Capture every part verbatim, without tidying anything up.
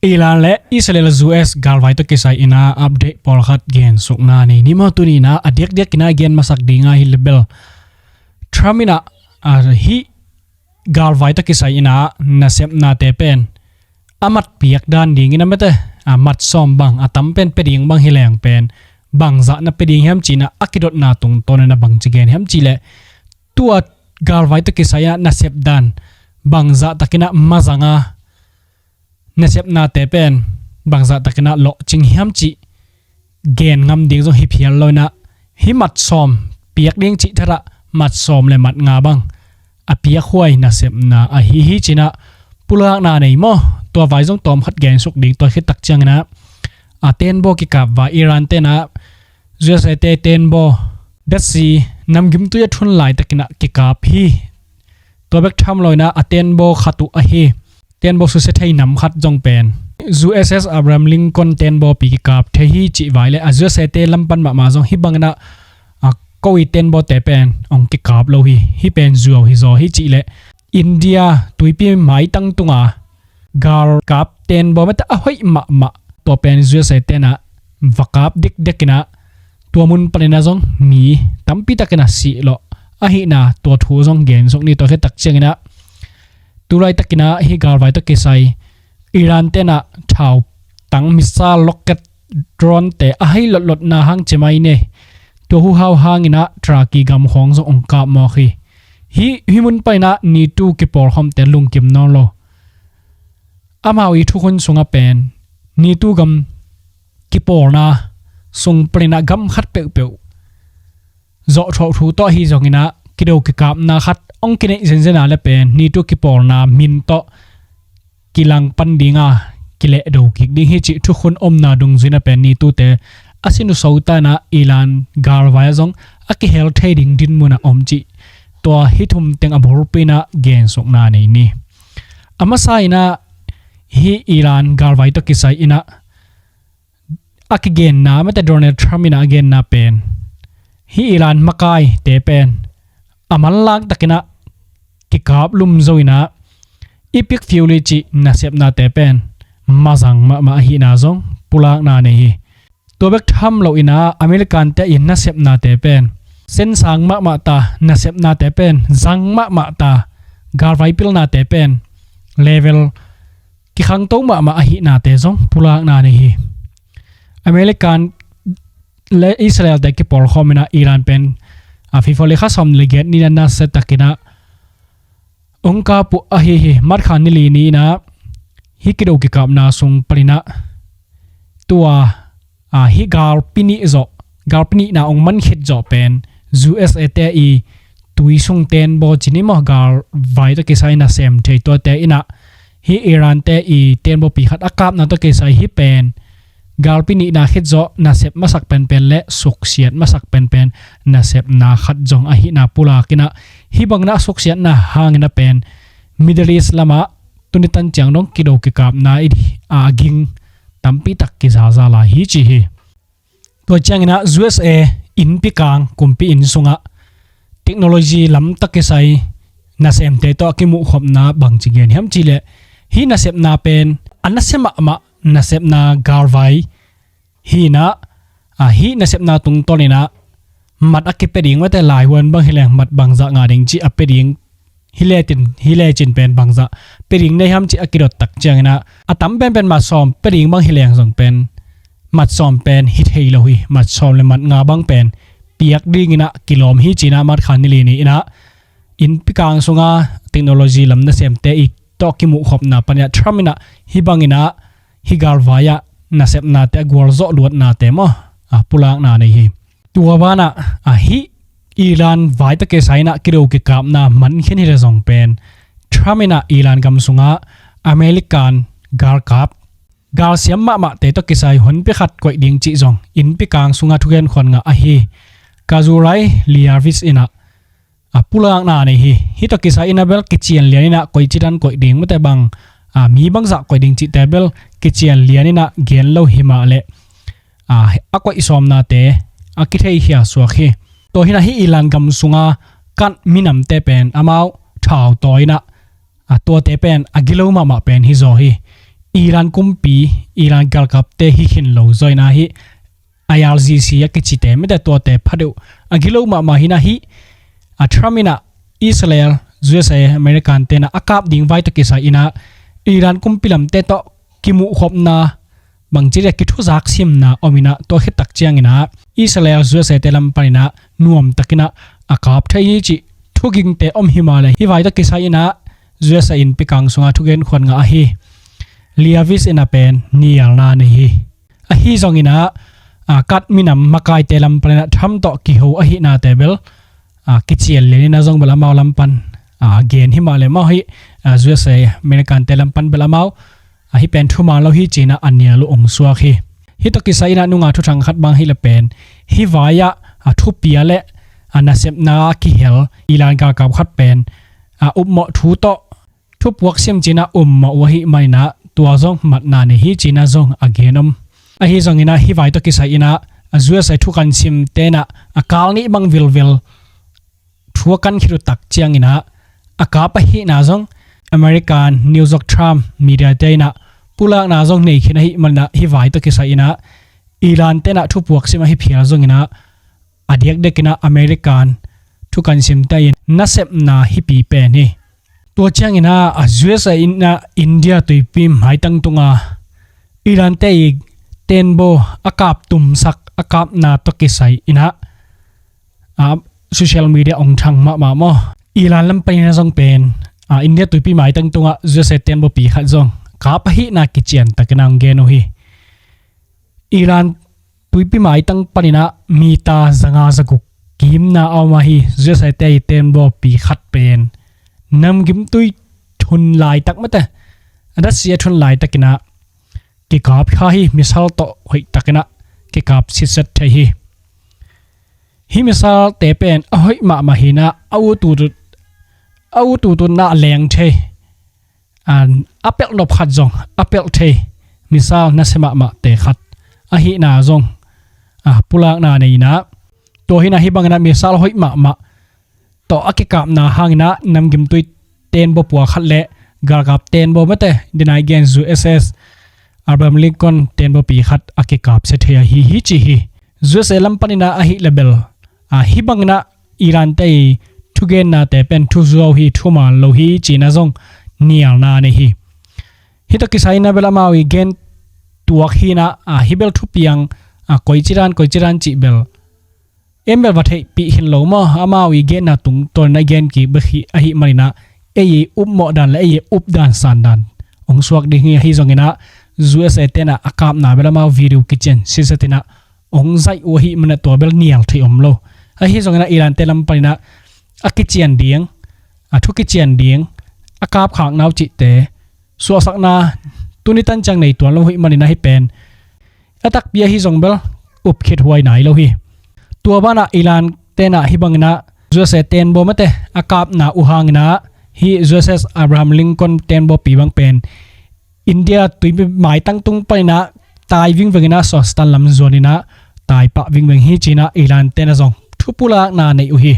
Iran le Israel U S galvai tawh kisai ina update pawlkhat gensukna nei ni maw. Tuni ina a diakdiak ina gen masak dinga hi le bel Trump ina a hi galvai tawh kisai ina nasepnate pen a mat piak dan dingin a mete a mat sawm bang a tam pen pe ding bang hi leng pen bangzah na pe ding hiam ci ina a kidotna tungtawn ina bangci gen hiam ci le tua galvai tawh kisai ina nasep dan bangzah tak ina mazanga nasepnate pen bangzah tak ina lawhcing hiam cih gen ngam ding zong hi phial lo ina hi mat sawm piak ding cih thadah mat sawm le mat nga bang a piakhuai nasepna ahi hi ci ina pulakna nei maw. Tua vai zong tawmkhat gensuk ding tua khit tak ciang ina a tenbaw kikap vai Iran te ina U S A te tenbaw datsi namgimtui a thun laitak ina kikap hi. Tua bek tham lo ina a tenbaw khat uh ahi tenbaw susia thei nam khat zong pen U S S Abraham Lincoln tenbawpi kikap thei hi cih vai le a U S A te lam pan mahmah zong hi bang ina a ko i tenbawte pen ong kikap lo hi. Hi pen zuau hi zaw hi cih le India tuipi maitang tunga galkap tenbaw mete a hoih mahmah tua pen U S A te ina va kap dikdek ina tua mun pan ina zong mi tampi tak ina sih lawh ahina tua thu zong gensuk ni. Tua khit tak ciang ina tulaitak ina hi galvai tawh kisai Iran te ina thautang missile, rocket, drone te a hai lotlotna hang ci mai ni. Tua huhau hang ina Turkey gam khawng zong ong kap mawk hi. Hi hi mun pan ina NATO kipawlkhawmte lungkim nawn lo. Amau i thukhun sunga pen NATO gam kipawlna sung pan ina gam khat peuhpeuh zawhthawh thu tawh ahi zong ina kido kikapna khat ong kineih zenzen a le pen NATO kipawlna min tawh kilang pan dinga kilehdo kik ding hi cih thukhun omna dungzui ina pen NATO te a sin uh sota ina Iran galvai ah zong a kihel thei ding dinmun ah om cih tua hi thum teng a bulpi ina gensukna nei ni. A masa ina hi Iran galvai tawh kisai ina a kigenna mete Donald Trump ina a genna pen hi Iran makaite pen a manlak tak ina kikap lum zo ina i piak fiu li cih nasepnate pen mazang mahmah ahina zong pulakna nei hi. Tua bek tham lo ina American te i nasepnate pen sensang mahmah ta, nasepnate pen zang mahmah ta, galvai pilnate pen level kikhangto mahmah ahinate zong pulakna nei hi. American le Israel te kipawlkhawm ina Iran pen a FIFA le kha sawm le giat ni ina nasia tak ina ong kap uh ahi hi. March kha ni li ni ina hi kido kikapna sung pan ina tua a hi galpi nih zawh, galpi nihna ong man khit zawh pen U S A te i tui sung tenbaw ci ni maw, galvai tawh kisai nasem thei tuate ina hi Iran te i tenbawpi khat a kapna tawh kisai hi pen galpi nihna khit zawh nasep masak penpen le suksiat masak penpen nasepna khat zong ahina pulak ina hi bang ina suksiatna hang ina pen Middle East lamah tuni tan ciang dong kido kikapna i a ging tampi tak kizaza lai hi ci hi. Tua ciang ina U S A innpi kang kumpi inn sungah technology lam tawh kisai nasemte tawh a kimuhkhopna bangci gen hiam ci le hi nasepna pen a nasia mahmah nasepna galvai hi ina a hi nasepna tungtawn ina mat a kipia ding mete laihuan bang hi leng mat bangzah nga ding cih a pia ding hi lecin, hi lecin pen bangzah pia ding nei hiam cih a kidot tak ciang ina a tam penpen mat sawm pia ding bang hi leng zong pen mat sawm pen hi thei lo hi. Mat sawm le mat nga bang pen piak ding ina kilawm hi ci ina March kha ni li ni ina innpi kang sunga technology lam nasemte i tawh kimuhkhopna pan ina Trump ina hi bang ina hi galvai ah nasepnate a gualzawh luatnate maw a pulakna nei hi. Tua banah a hi Iran vai tawh kisai ina kido kikapna man khin hi le zong pen Trump ina Iran gam sunga American galkap galsiam mahmahte tawh kisai honpi khat koih ding cih zong innpi kang sunga thugen khuan ngah ahi Kazurai Leavitt ina a pulakna nei hi. Hi tawh kisai ina bel kician lian ina koici dan koih ding mete bang a mi bangzah koih ding cihte bel kician lian ina gen lo hi mah le a a koih sawmnate a kithei khia suak hi. Tua hi ina hi Iran gam sunga kan minamte pen amau thau tawi ina a tuate pen a gilo mahmah pen hi zaw hi. Iran kumpi, Iran galkapte hi khin lo zaw in ah hih I R G C a kicite mite tuate pha deuh a gilo mahmah hi in ah hih, a Trump in ah Israel, U S A, American te in ah a kap ding vai tawh kisai in ah Iran kumpi lamte tawh kimuhkhopna bangci dia kithuzak simna om in ah tua khit tak ciang in ah Israel, U S A te lam pan in ah nuam tak in ah a kap thei hi cih thugingte om hi mah leh hih vai tawh kisai in ah U S A innpi kang sungah thugen khuan ngah ahi Liev Eiz in ah pen nialna nei hi. Ahi zong in ah, a, Katar minam makaite lam pan in ah Trump tawh kiho ahihnate bel, a, kician lian in ah zong bel amau lam pan, a, gen hi mah leh maw hih, a, U S A, American te lam pan bel amau, a, hih pen thuman lo hi ci in ah a nial uh ong suak hi. Hih tawh kisai in ah nunga thuthang khat bang hi leh pen hih vai ah, a, thupi a leh, a, nasepna a kihel Iran galkap khat pen, a, upmawh thu tawh thupuak sim ci in ah ummawh uh ahih man in ah tua zong matna nei hi ci in ah zong a gen om. Ahi zong in ah hih vai tawh kisai in ah, a, U S A thukan simte in ah a kal nih bang vilvel thu a kan khit uh tak ciang in ah a kap ahihna zong American New York Times media te in ah pulakna zong nei khin ahih man in ah hih vai tawh kisai in ah Iran te in ah thupuak sim ahi phial zong in ah a diakdiak in ah American thukan simte in nasepna hipi pen hi. Tua ciang in ah, a, U S A in ah India tuipi maitang tunga Iran te i tenbaw a kap tumsak a kapna tawh kisai in ah, a, social media ong thang mahmah maw. Iran lam pan in ah zong pen, a, India tuipi maitang tungah U S A tenbawpi khat zong kap ahihna kician tak in ah ong gen uh hi. Iran tuipi maitang pan in ah mita zanga zaguk kimna a om ahi U S A te i tenbawpi khat pen namgimtui thun laitak mate, a datsia thun laitak in ah kikap kha hi. Missile tawh hoih tak in ah kikap sitset thei hi. Hih missile te pen a hoih mahmah hi in ah a ut ut, a ut ut in ah leng thei, a, a pelh nop khat zong a pelh thei missile nasia mahmahte khat ahihna zong, a, pulakna nei in ah, tua hi in ah hih bang in ah missile hoih mahmah tawh a kikapna hang in ah namgimtui tenbaw pua khat leh galkap tenbaw mate, denai gen U S S Abraham Lincoln tenbawpi khat a kikapsia thei ahi hi ci hi. U S A lam pan in ah ahih leh bel, a, hih bang in ah Iran te i thugennate pen thuzuau hi, thuman lo hi ci in ah zong nialna nei hi. Hih tawh kisai in ah bel amau i gen tuak hi in ah, a, hih bel thupiang, a, koici dan koici dan cih bel en bel va theihpih khin lo maw. Amau i genna tungtawn in ah i gen kik bek hi ahih man in ah ei i upmawh dan leh ei i up dan san dan ong suak ding hi. Ahi zong in ah U S A te in ah a kapna bel amau video kician sitset in ah ong zaih uh ahih man in ah tua bel nial thei om lo. Ahi zong in ah Iran te lam pan in ah a kician ding, a, thu kician ding, a kapkhakna uh cihte suahsakna tuni tan ciang nei tuan lo ahih man in ah hih pen a takpi ahi zong bel up khit huai nai lo hi. Tua ban ah Iran te in ah hih bang in ah U S A tenbaw mate a kapna uh hang in ah hih U S S Abraham Lincoln tenbawpi bang pen India tuipi maitang tung pan in ah tai vingveng in ah suahsiatan lam zuan in ah tai pah vingveng hi ci in ah Iran te in ah zong thupulakna nei uh hi.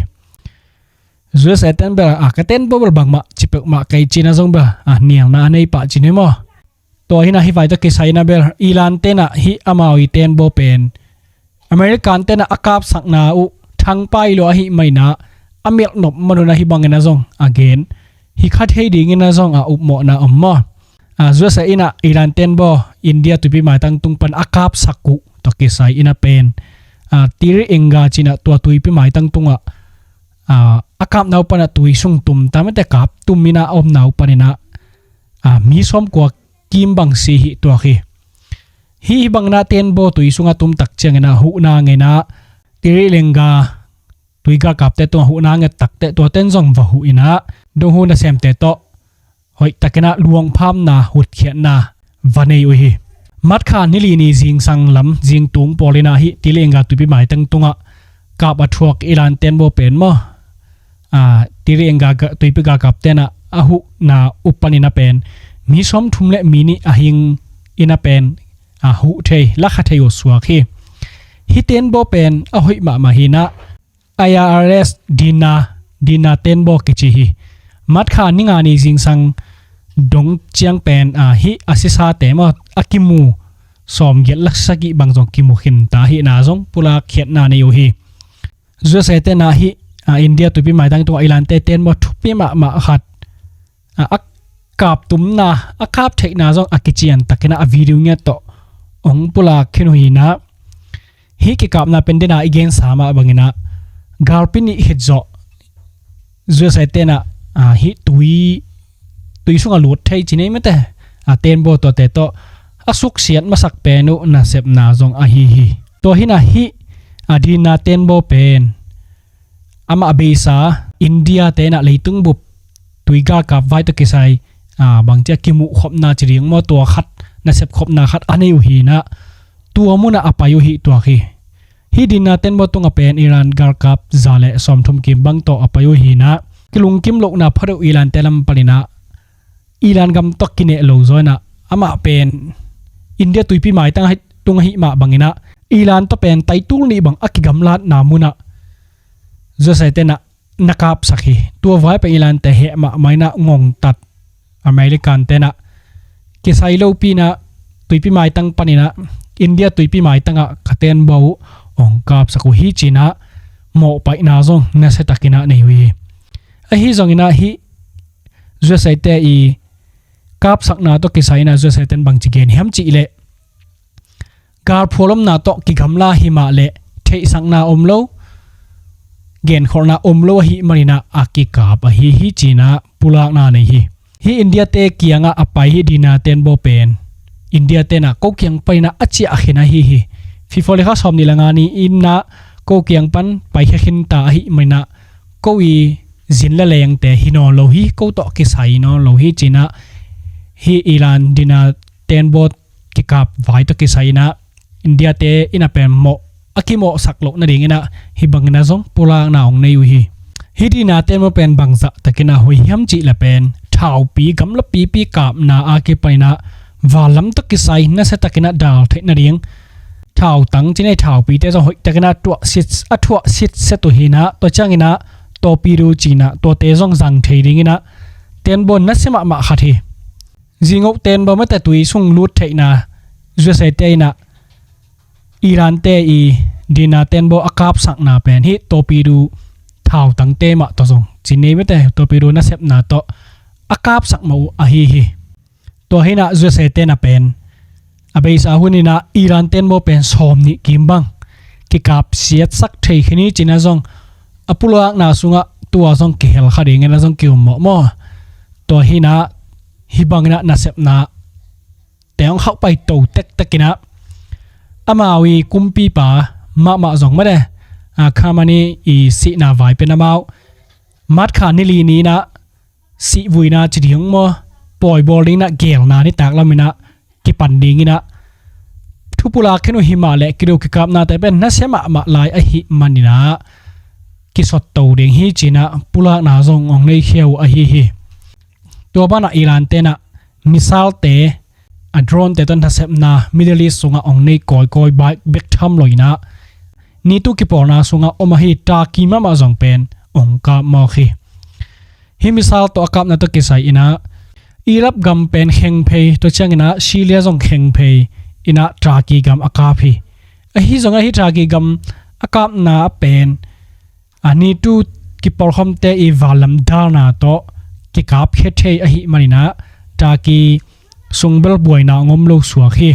U S A ten bel, a, ka tenbaw bel bangmah ci peuhmah kei ci in ah zong bel, a, nialna a nei pah ci ni maw. Tua hi in ah hih vai tawh kisai in ah bel Iran te in ah hih amau i tenbaw pen American te in ah a kapsakna uh thangpai lo ahih man in ah a melh nop man un ah hih bang in ah zong a gen hi kha thei ding in ah zong a upmawhna om maw. A, U S A in ah Iran tenbaw India tuipi maitang tung pan a kapsak uh tawh kisai in ah pen, a, Tiri Enga ci in ah tua tuipi maitang tungah, a, a kapna uh pan ah tui sung tum ta mate kap tum in ah a omna uh pan in ah, a, mi sawmkua kim bang si hi tuak hi. Hih bang in ah tenbaw tui sungah tum tak ciang in ah huhna ngen ah Tiri Enga tui galkapte tungah huhna nget takteh tuate in zong va huh in ah donghu nasemte tawh hoih tak in ah luangphamna, hutkhiatna va nei uh hi. March kha ni li ni zingsang lam zingtung pawl in ah hih Tiri Enga tuipi maitang tungah kap a thuak Iran tenbaw pen maw, a, Tiri Enga ga-, tuipi galkapte in ah a huhna uh pan in ah pen mi sawmthum leh mi nih a hing in ah pen, a, huh thei, lakha thei uh suak hi. Hih tenbaw pen a hoih mahmah hi in ah I R S Dina, Dina tenbaw kici hi. March kha ni nga ni zingsang dong ciang pen, ah, hih a sisate maw a kimu sawmgiat le sagih bang zong kimu khinta ahihna zong pulak khiatna nei uh hi. U S A te na hih, ah, India tuipi maitang tungah Iran te ten maw thupi mahmah khat, ah, a kap tumna, a kap theihna zong a kician takin ah a video ngiat tawh hong pulak khin uh hi na. Hih kikapna pen dena i gensa mah bangin ah galpi nih khit zawh U S A te na, ah, hih tui, tui sungah lut thei ci nei mate, ah, ten baw tuate tawh a suksiat masak pen uh nasepna zong ahi hi. Tua hi na hih, ah, dina ten baw pen amah a beisa India te na leitung bup tui galkap vai tawh kisai, ah, bangci a kimuh khopna ci ding maw, tua khat nasep khopna khat a nei uh hi na. Tua munah a pai uh hi tuak hi. Hih dina ten baw tungah pen Iran galkap za le sawmthum kim bang tawh a pai uh hi na. Kilungkim lohna pha deuh Iran te lam panin ah Iran gam tawh kineh lo zaw in ah amah pen India tuipi maitang ahi, tung ahi mah bangin ah Iran tawh pen taitul nih bang a kigamlatna munah U S A te na na kapsak hi. Tua vai pen Iran te heh mahmah in ah ngongtat American te na kisai lopi na tuipi maitang panin ah India tuipi maitangah ka ten baw uh hong kapsak uh hi ci-in ah mawhpaihna zong nasiatakin ah nei uh hi. Ahi zongin ah hih U S A te i kapsakna tawh kisai in ah U S A ten bangci gen hiam cih leh galphual omna tawh kigamla hi mah leh theihsakna om lo, genkholhna om lo ahi manin ah a kikap ahi hi ci-in ah pulakna nei hi. Hih India te kiangah a pai hih dina ten baw pen India te na ko kiang panin ah a ciah khin ahi hi. February kha sawmnih le nga ni in ah ko kiang pan paikhia khinta ahi manin ah ko i zin le lengte hi nawn lo hi, ko tawh kisai nawn lo hi ci-in ah hih Iran dina ten baw kikap vai tawh kisai in ah India te in ah pen mawh a kimawhsak loh nadingin ah hih bangin ah zong pulakna hong nei uh hi. Hih dina ten baw pen bangzah takin ah hoih hiam cih leh pen thaupi gamlapipi kapna a kipanin ah vanlam tawh kisai nasiatakin ah dal theih nading thautang ci nei, thaupite zong hoihtakin ah tuah sit, a thuah sitset uh hi na. Tua ciangin ah torpedo ci-in ah tuate zong zang thei dingin ah ten baw nasia mahmah khat hi. Zingoh ten baw mate tui sung lut theihna U S A te in ah Iran te i dina ten baw a kapsakna pen hih torpedo thautangte mah tawh zong ci nei mate torpedo nasepna tawh a kapsak mah uh ahi hi. Tua hi na U S A te na pen a beisa hun in ah Iran ten baw pen sawmnih kim bang kikap siatsak thei khin hi ci-in ah zong a pulakna sungah tua zong kihel kha dingin ah zong ki-um mawhmawh. Tua hi na hih bangin ah nasepna te hong khauh pai to tektekin ah amau i kumpipa mahmah zong mate, ah, Khamenei i sihna vai pen amau March kha ni li ni-in ah sihvuina ci ding maw, pawi bawl dingin ah geelna nitak lamin ah kipan dingin ah thu pulak khin uh hi mah leh kido kikapnate pen nasia mahmah lai ahi manin ah kisot to ding hi ci-in ah pulakna zong hong nei khia uh ahi hi. Tua banah Iran te na missile te, a drone te tawh nasepna Middle East sungah hong nei kawikawi bek tham lo in ah NATO kipawlna sungah om ahi Turkey mahmah zong pen hong kap mawk hi. Hih missile tawh a kapna tawh kisai in ah Iraq gam pen kheng phei, tua ciangin ah Syria zong kheng phei in ah Turkey gam a kap hi. Ahi zongah hih Turkey gam a kapna pen a NATO kipawlkhawmte i vanlam dalna tawh kikapkhia thei ahi manin ah Turkey sung bel buaina hong om lo suak hi.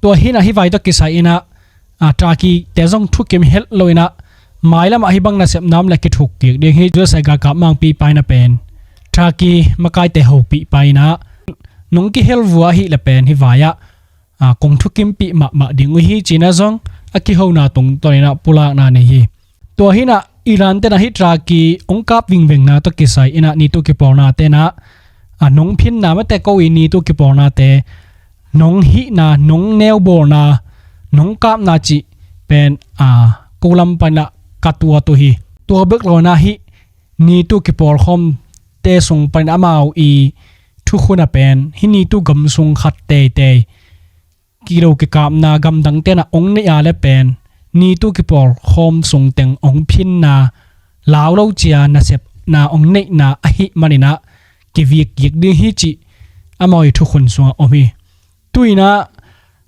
Tua hi na hih vai tawh kisai in ah, a, Turkey te zong thukim het lo in ah mailamah hih bang nasepna om leh kithuk kik ding hi. U S A galkap mangpipa in ah pen Turkey makaite hopihpa in ah nong kihel vua ahih leh pen hih vai ah, a, kong thukimpih mahmah ding uh hi ci-in ah zong a kihona tungtawn in ah pulakna nei hi. Tua hi na Iran te na hih Turkey hong kap vingvengna tawh kisai in ah NATO kipawlnate na, a, nong phinna mate ko i NATO kipawlnate nong hihna, nong neubawlna, nong kapna cih pen, a, ko lam panin ah ka tuat uh hi. Tua bek lo in ah hih NATO kipawlkhawmte sung panin amau i thukhun ah pen hih NATO gam sung khat teitei kilo kikapna gamdangte na hong neih a leh pen NATO kipawlkhawm sung teng hong phinna, lau lo cia nasepna hong neihna ahih manin ah kivik kik ding hi cih amau i thukhun sungah om hi. Tu-in ah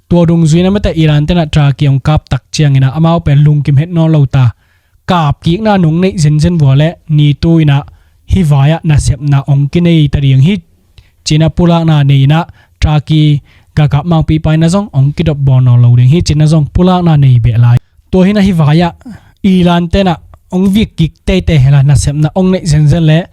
tua dungzui-in ah mate Iran tenah Turkey hong kap tak ciangin ah amau pen lungkim het nawn lo ta. Kap kikna nong neih zenzen vua leh NATO in ah hih vai-ah nasepna hong kinei ta ding hi, ci-in ah pulakna nei-in ah Turkey galkap mangpipa in ah zong hong kidop bawl nawn lo ding hi, ci-in ah zong pulakna nei beh lai. Tua hi-in ah hih vai-ah Iran tenah hong vik kik teitei hen la, nasepna hong neih zenzen leh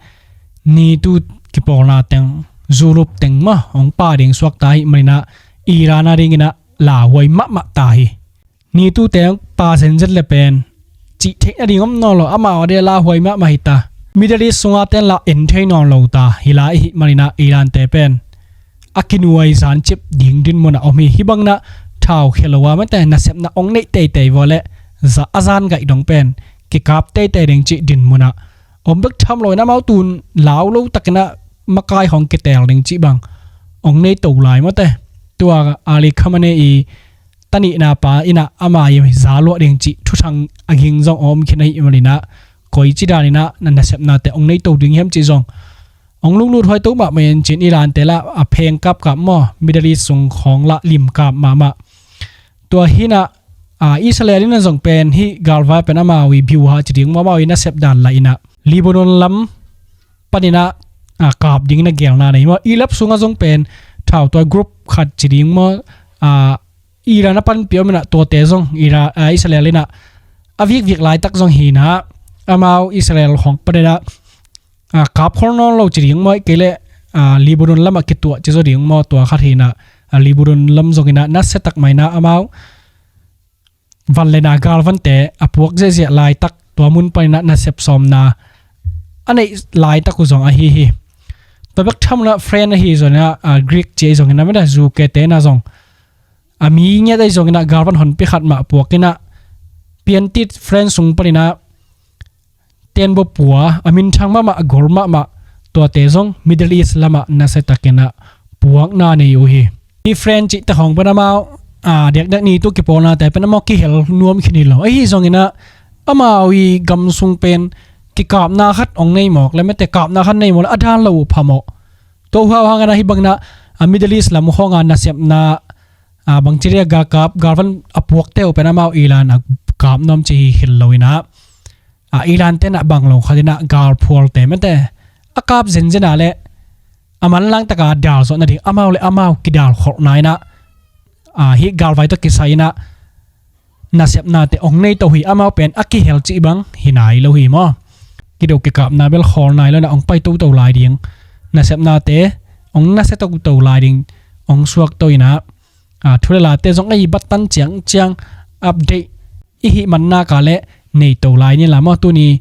NATO kipawlna teng, Europe teng mah hong pha ding suak ta ahih manin ah Iran a dingin ah lauhuai mahmah ta hi. NATO te hong pha zenzen leh pen cih theih nading om nawn lo, amau a dingin ah lauhuai mahmah hi ta. Middle East sunga ten lah en thei nawn lo ta hi lai ahih manin ah Iran te pen a kinuai zancip ding dinmun ah om hi. Hih bangin ah thau khia lo a mate nasepna hong neih teitei vua leh za a zan gaih dong pen kikap teitei ding cih dinmun ah om bek tham lo-in ah amau tu-in lau lo takin ah makai hong kiteel ding cih bang hong nei to lai mate. Tua Ali Khamenei i tanihna pa in ah ama i za luah ding cih thuthang a ging zong om khin ahih manin ah koici danin ah na nasepnate hong nei to ding hiam cih zong hong lunglut huai to mahmah in, ci-in Iran te lah a pheng kapkap maw, Middle East sung khawng lah lim kap mahmah. Tua hi-in ah Israel in ah zong pen hih galvai pen amau i biuha ci ding maw, amau i nasep dan lah in ah Lebanon lam panin ah kap dingin ah geelna nei maw. Iraq sungah zong pen thau tua group khat ci ding maw, Iran a panpih om in ah tuate zong Israel in ah a vikvik laitak zong hi-in ah amau Israel khawng panin ah kap khol nawn lo ci ding maw, ahih kei leh Lebanon lamah kituah ci zaw ding maw, tua khat hi-in ah Lebanon lam zongin ah nasia tak mah in ah amau van leh na galvante a puak ziahziah laitak tua mun panin ah nasep sawmna a neih laitak uh zong ahi hi. Tua bek tham lo-in ah France ahi zongin ah Greek ci ahi zongin ah mate UK te in ah zong a mi ngiat ahi zongin ah galvan honpi khat mah puakin ah piantit France sung panin ah tenbopua a minthang mahmah, a gol mahmah tuate zong Middle East lamah nasia takin ah puakna nei uh hi. Hih France cihte khawng pen amau diakdiak NATO kipawlnate pen amau kihel nuam khin hi lo. Ahi zongin ah amau i gam sung pen kikapna khat hong nei mawk leh mate, kapna khat nei mawk leh a dan lo uh phamawh. Tua uh hang in ah hih bangin ah Middle East lam khawng a nasepna bangci dia galkap galvan a puakte uh pen amau Iran a kap nuam ci hi khin lo-in ah Iran te in ah bang lo khat in ah galphualte mate a kap zenzen a leh a manlang taka dal zawh nading amau leh amau kidal kholhna in ah hih galvai tawh kisai in ah nasepnate hong nei to hi. Amau pen a kihel cih bang hi nai lo hi maw. Kido kikapna bel khawl nai lo-in ah hong pai toto lai ding, nasepnate hong nasia toto lai ding hong suak to-in ah thu leh late zong a i bat tan ciangciang update i hih manna ka leh nei to lai ni la maw. Tuni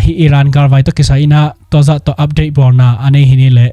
hih Iran galvai tawh kisai in ah tua zah tawh update bawlna a nei hi ni leh.